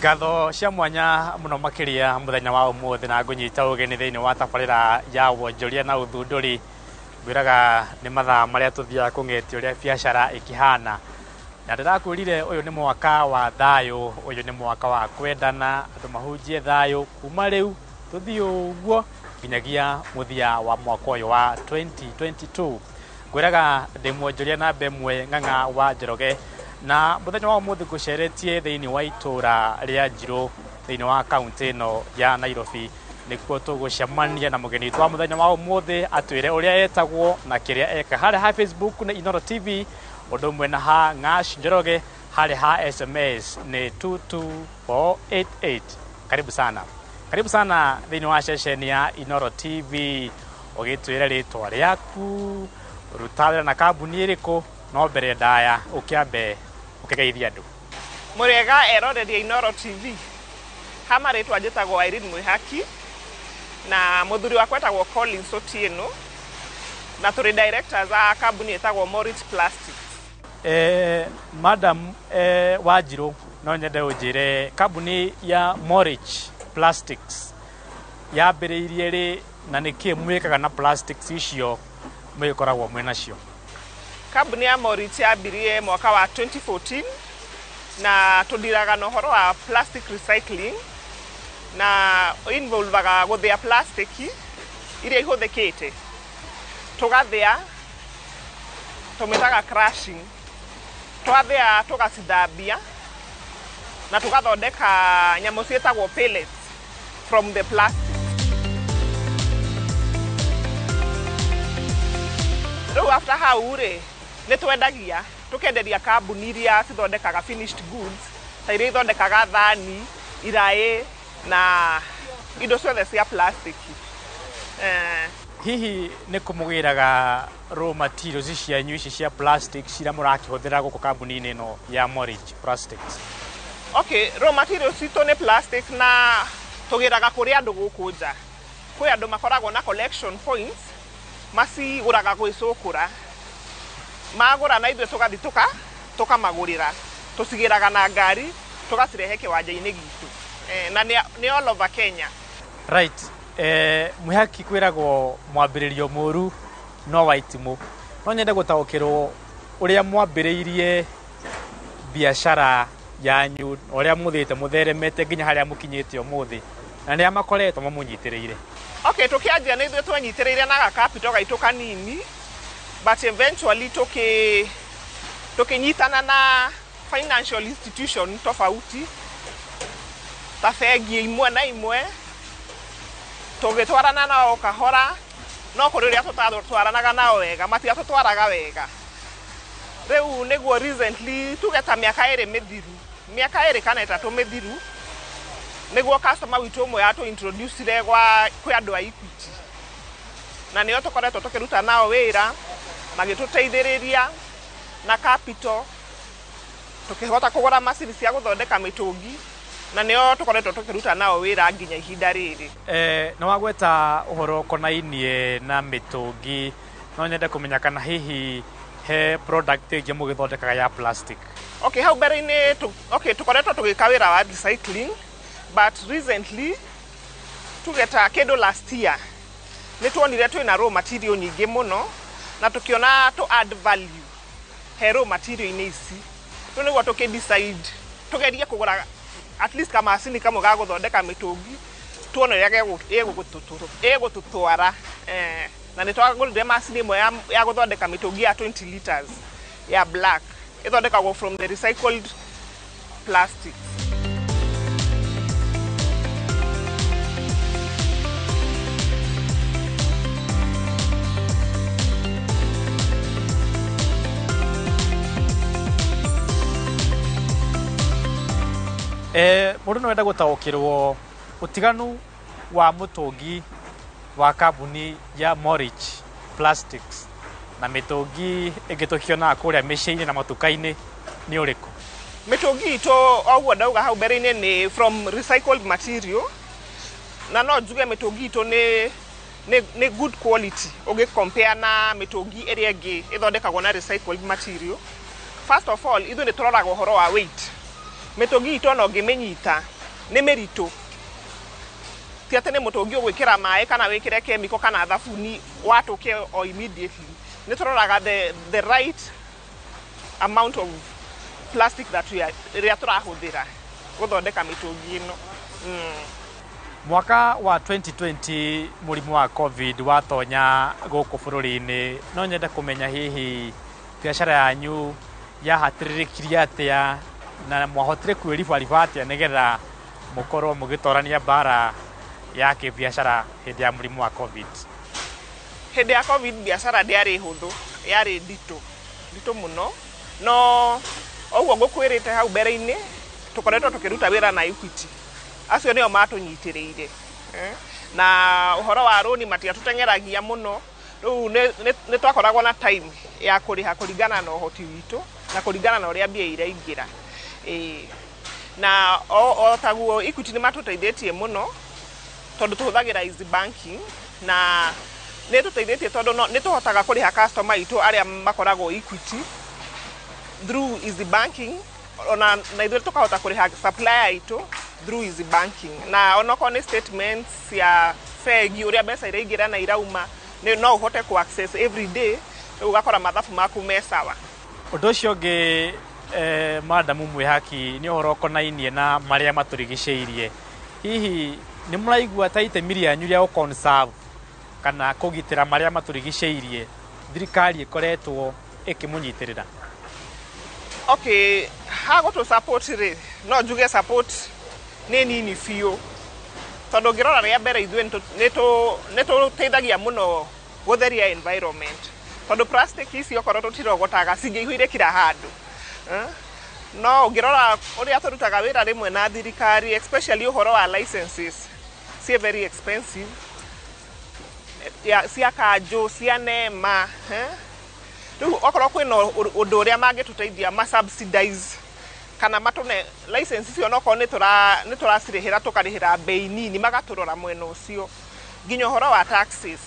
Ngatho cia mwanya mũno makĩria mũthenya wa ũmũthĩ na ngũnyita ũgeni thĩinĩ wa tabarĩra ya wonjoria na ũthundũri. Ngwĩraga nĩ mathaa marĩa tũthiaga kũng'etia ũrĩa biacara ĩkĩhana. Na ndĩrakwĩrire ũyũ nĩ mwaka wa thayũ, ũyũ nĩ mwaka wa kwendana, andũ mahunjie thayũ kuma rĩu tũthiĩ ũguo nginyagia mũthia wa mwaka ũyũ wa 2022. Ngwĩraga ndĩ mwonjoria namba ĩmwe Ng'ang'a wa Njoroge, na mũthenya wa ũmũthĩ ngũceretie thĩinĩ wa itũra rĩa Njirũ thĩinĩ wa kaũntĩ ĩno ya Nairobi. Nĩkuo tũgũcemania na mũgeni witũ wa mũthenya wa ũmũthĩ atwĩre ũrĩa etagwo na kĩrĩa eka. Harĩa ha Facebook nĩ Inooro TV, ũndũ ũmwe na ha Ng'ash Njoroge, harĩa ha SMS nĩ 22488. Karibu sana. Karibu sana thĩinĩ wa ceceni ya Inooro TV, ũgĩtwĩre rĩtwa rĩaku, ũrutaga wĩra na kambuni ĩrĩkũ, no mbere ndaya ũkĩambe ũkĩgeithia andũ. Mũrĩega eroreria Inooro TV. Ha marĩtwa njĩtagwo Irene Mwĩhaki na mũthuri wakwa etagwo Collins Otieno na tũrĩ directors a kambuni ĩtagwo Morit Plastics. Madam Wanjirũ, no nyende ũnjĩre kambuni ya Morich Plastics yambĩrĩirie rĩ na nĩkĩ mwĩkaga na plastics icio mwĩkoragwo mwĩ nacio? Kambuni ya Morich yambirie mwaka wa 2014 na tũndiraga na ũhoro wa plastic recycling na involvaga gũthĩa plastic iria ihũthĩkĩte, tũgathĩa, tũmĩtaga crushing, twathĩa tũgacithambia na tũgathondeka nyamũ ciĩtagwo pellets from the plastic. Rĩu after hau rĩ, nĩ twendagia, tũkenderia kambuni iria cithondekaga finished goods ta iria ithondekaga thani, iraĩ na indo ciothe cia plastic. Hihi nĩ kũmũgĩraga raw materials cianyu ici cia plastics iria mũrakĩhũthĩra gũkũ kambuni-inĩ ĩno ya Morich Plastics? Okay, raw materials citũ nĩ plastic na tũgĩraga kũrĩ andũ gũkũ nja. Kwĩ andũ makoragwo na collection points, macigũraga gwĩcũkũra. Magũra na ithuĩ tũgathiĩ tũkamagũrĩra. Tũcigĩraga na ngari, tũgacirehe kĩwanja-inĩ gitũ. Na nĩ all over Kenya. Right. Mwĩhaki kwĩragwo mwambĩrĩrio mũru no wa itimũ. No nyende gũtaũkĩrwo ũrĩa mwambĩrĩirie biacara yanyu, ũrĩa mũthiĩte mũtheremete nginya harĩa mũkinyĩte ũmũthĩ, na nĩa makoretwo mamũnyitĩrĩire. Okay, tũkĩanjia nĩ ithuĩ twenyitĩrĩire na gakapito gaitũ kanini, but eventually tũkĩnyitana na financial institution tofauti ta bengi imwe na imwe, tũgĩtwarana nao kahora, no kũrĩ ũrĩa tũtatwaranaga nao wega, matiatũtwaraga wega. Rĩu nĩguo recently tuge ta mĩaka ĩrĩ mĩthiru, mĩaka ĩrĩ kana ĩtatũ mĩthiru, nĩguo customer witũ ũmwe atũ introducire gwa kwĩ andũ a Equity, na nĩo tũkoretwo tũkĩruta nao wĩra, magĩtũteithĩrĩria na capital, tũkĩhota kũgũra macini cia gũthondeka mĩtũngi, na nĩo tũkoretwo tũkĩruta nao wĩra nginya ihinda rĩrĩ. Nĩ wagweta ũhoro ũkonainie na mĩtũngi, no nyende kũmenya kana hihi he product ĩngĩ mũgĩthondekaga ya plastic. Okay, hau mbere-inĩ okay, tũkoretwo tũgĩka wĩra wa recycling, but recently tuge ta kĩndũ last year nĩ tuonire twĩna raw material nyingĩ mũno na tũkĩona tũ add value he raw material-inĩ ici. Rĩu nĩguo tũkĩ decide tũgerie kũgũra at least kamacini kamwe ga gũthondeka mĩtũngi, tuone ũrĩa ĩgũtũtwara. Na nĩ twagũrire macini ĩmwe ya gũthondeka mĩtũngi ya 20 liters ya black, ĩthondekagwo from the recycled plastics. Mũndũ no enda gũtaũkĩrwo ũtiganu wa mũtũngi wa kambuni ya Morich Plastics na mĩtũngi ĩngĩ tũkĩonaga kũrĩa mĩciĩ-inĩ na matuka-inĩ nĩ ũrĩkũ? Mĩtũngi itũ o ũguo ndauga hau mbere-inĩ nĩ from recycled material, na no njuge mĩtũngi itũ nĩ good quality ũngĩ compare na mĩtũngi ĩrĩa ĩngĩ ĩthondekagwo na recycled material. First of all, ithuĩ nĩ tũroraga ũhoro wa weight. Mĩtũngi itũ ona ũngĩmĩnyita nĩ mĩritũ, ti atĩ nĩ mũtũngi ũgwĩkĩra maĩ kana wĩkĩre chemical kana thabuni watũke o immediately. Nĩ tũroraga the right amount of plastic that we are, ĩrĩa tũrahũthĩra gũthondeka mĩtũngi ĩno. Mwaka wa 2020 mũrimũ wa COVID watonya gũkũ bũrũri-inĩ, no nyende kũmenya hihi biacara yanyu yahatĩrĩrĩkire atĩa na mwahotire kwĩribariba atĩa nĩgetha mũkorwo mũgĩtorania mbara ya kĩbiacara hĩndĩ ya mũrimũ wa COVID. Hĩndĩ ya COVID biacara ndĩarĩ hũthũ, yarĩ nditũ nditũ mũno, no ũguo ngũkwĩrĩte hau mbere-inĩ, tũkoretwo tũkĩruta wĩra na Equity. Acio nĩo matũnyitĩrĩire, eh? Na ũhoro wa rũni matiatũteng'eragia mũno. Rĩu nĩ twakoragwo na time ya kũrĩha kũringana na ũhoti witũ na kũringana na ũrĩa mbia iraingĩra. Ĩĩ. Na o taguo Equity nĩ matũteithĩtie mũno tondũ tũhũthagĩra Easy Banking, na nĩ tũteithĩtie tondũ nĩ tũhotaga kũrĩha customer aitũ arĩa makoragwo Equity through Easy Banking, ona na ithuĩ tũkahota kũrĩha supplier aitũ through Easy Banking. Na onokorwo nĩ statements cia bengi, ũrĩa mbeca iraingĩra na irauma, nĩ no ũhote ku access every day, rĩu ũgakora mathabu maku me sawa. Ũndũ ũcio ũngĩ, madamu Mwĩhaki, nĩ ũhoro ũkonainie na marĩa matũrigicĩirie. Hihi nĩ mũraigua ta itemi rĩanyu rĩa gũ-conserve kana kũgitĩra marĩa matũrigicĩirie thirikari ĩkoretwo ĩkĩmũnyitĩrĩra? Okay, ha gũtũ support rĩ, no njuge support nĩ nini biũ, tondũ ũngĩrora rĩa mbere ithuĩ nĩ tũteithagia mũno gũtheria environment, tondũ plastic ici okorwo tũtirogotaga cingĩihũire kila handũ, eh? No ũngĩrora ũrĩa tũrutaga wĩra rĩmwe na thirikari, especially ũhoro wa licenses, ciĩ very expensive ya, cia kanjũ, cia nema, eh? Rĩu okorwo kwĩna ũndũ ũrĩa mangĩtũteithia ma subsidize kana matũne license icio, onokorwo nĩ tũracirĩhĩra, tũkarĩhĩra bei nini, magatũrora mwena ũcio, nginya ũhoro wa taxes,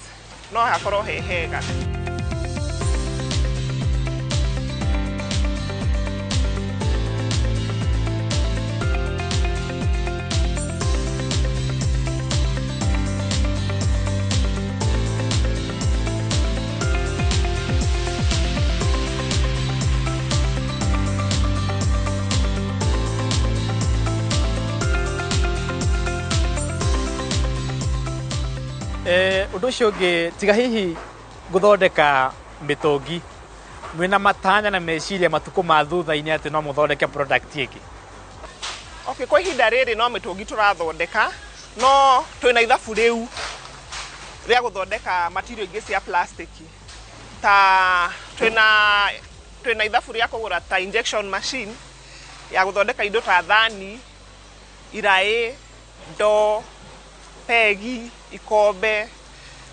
no hakorwo he hega. Ũndũ ũcio ũngĩ, tiga hihi gũthondeka mĩtũngi, mwĩna matanya na meciria matukũ ma thutha-inĩ atĩ no mũthondeke product ĩngĩ? Okay, kwa ihinda rĩrĩ no mĩtũngi tũrathondeka, no twĩna ithabu rĩu rĩa gũthondeka material ingĩ cia plastic, ta twĩna ithabu rĩa kũgũra ta injection machine ya gũthondeka indo ta thani, iraĩ, ndoo, pegi, ikombe.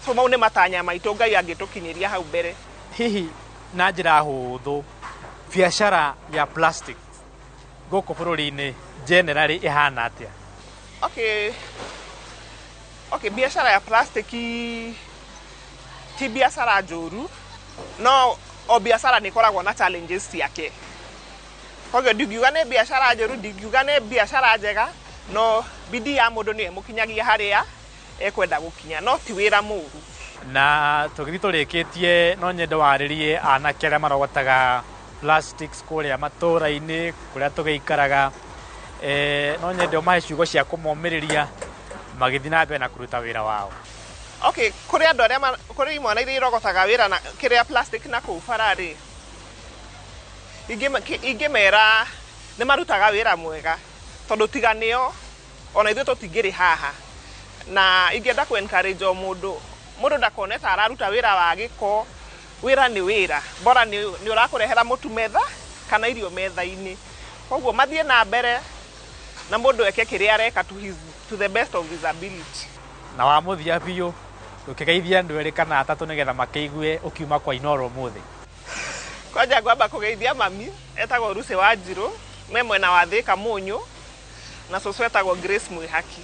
So mau nĩ matanya maitũ Ngai angĩtũkinyĩria hau mbere. Hihi na njĩra hũthũ, biacara ya plastic gũkũ bũrũri-inĩ generally ĩhana atĩa? Okay, biacara ya plastic ti biacara njũru, no o biacara nĩ ĩkoragwo na challenges ciake. Koguo ndingiuga nĩ biacara njũru, ndingiuga nĩ biacara njega, no bidii ya mũndũ nĩyo ĩmũkinyagia harĩa ekwenda gũkinya, no ti wĩra mũru. Na tũgĩthiĩ tũrĩkĩtie, no nyende warĩrie anake arĩa marogotaga plastics kũrĩa matũra-inĩ kũrĩa tũgĩikaraga, no nyende ũmahe ciugo cia kũmomĩrĩria magĩthiĩ na mbere na kũruta wĩra wao. Okay, kũrĩ andũ arĩa, kũrĩ imwana iria irogotaga wĩra na kĩrĩa plastic na kũu bara rĩ, ingĩmera nĩ marutaga wĩra mwega, tondũ tiga nĩo ona ithuĩ tũtingĩrĩ haha. Na ingĩenda kũ encourage o mũndũ, mũndũ ndakone ta araruta wĩra wa gĩko. Wĩra nĩ wĩra, bora nĩ ũrakũrehera mũtu metha kana irio metha-inĩ. Koguo mathiĩ na mbere na mũndũ eke kĩrĩa areka to the best of his ability. Na wa mũthia biũ, ũkĩgeithia andũ erĩ kana atatũ nĩgetha makĩigue ũkiuma kwa Inooro ũmũthĩ. Kwanja ngwamba kũgeithia mami etagwo Lucy Wanjirũ, me mwena wa Thika Mũnyũ, na cũcũ etagwo Grace Mwĩhaki.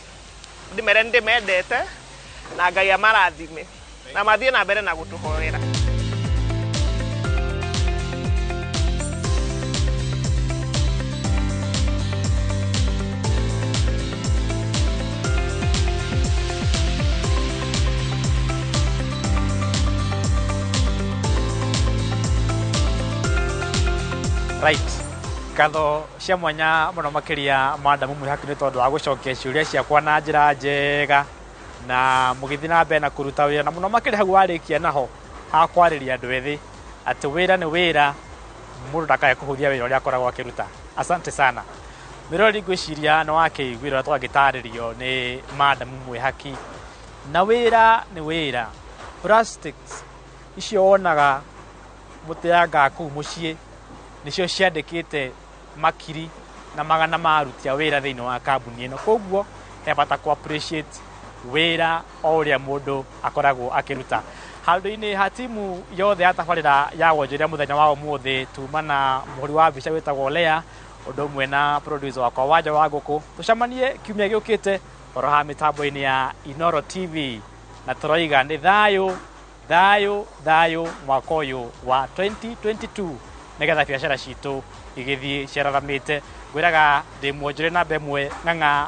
Ndĩmere nĩndĩmendete na Ngai amarathime na mathiĩ na mbere na gũtũhoera. Right, ngatho cia mwanya mũno makĩria madamu Mwĩhaki nĩ tondũ wa gũcokia ciũria ciakwa na njĩra njega na mũgĩthiĩ na mbere na kũruta wĩra, na mũno makĩria hau warĩkia naho ha kwarĩria andũ ethĩ atĩ wĩra nĩ wĩra, mũndũ ndakae kũhũthia wĩra ũrĩa akoragwo akĩruta. Asante sana. Mĩrori, ngwĩciria nĩ wakĩiguĩra ũrĩa twagĩtarĩrio nĩ madamu Mwĩhaki, na wĩra nĩ wĩra. Plastics icio wonaga mũteangaga kũu mũciĩ nĩcio ciandĩkĩte makiri na magana ma aruti a wĩra thĩinĩ wa kambuni ĩno. Koguo he bata kũ appreciate wĩra o ũrĩa mũndũ akoragwo akĩruta. Handũ-inĩ ha timu yothe ya tabarĩra ya wonjoria mũthenya wa ũmũthĩ, tuma na mũhũri wa mbica wĩtagwo Lea, ũndũ ũmwe na producer wakwa Wanja wa Ngũkũ. Tũcemanie kiumia gĩũkĩte oro haha mĩtambo-inĩ ya Inooro TV, na tũroiga nĩ thayũ thayũ thayũ mwaka ũyũ wa 2022, nĩgetha biacara citũ igĩthiĩ ciararamĩte. Ngwĩraga ndĩ mwonjore namba ĩmwe ng'ang'a.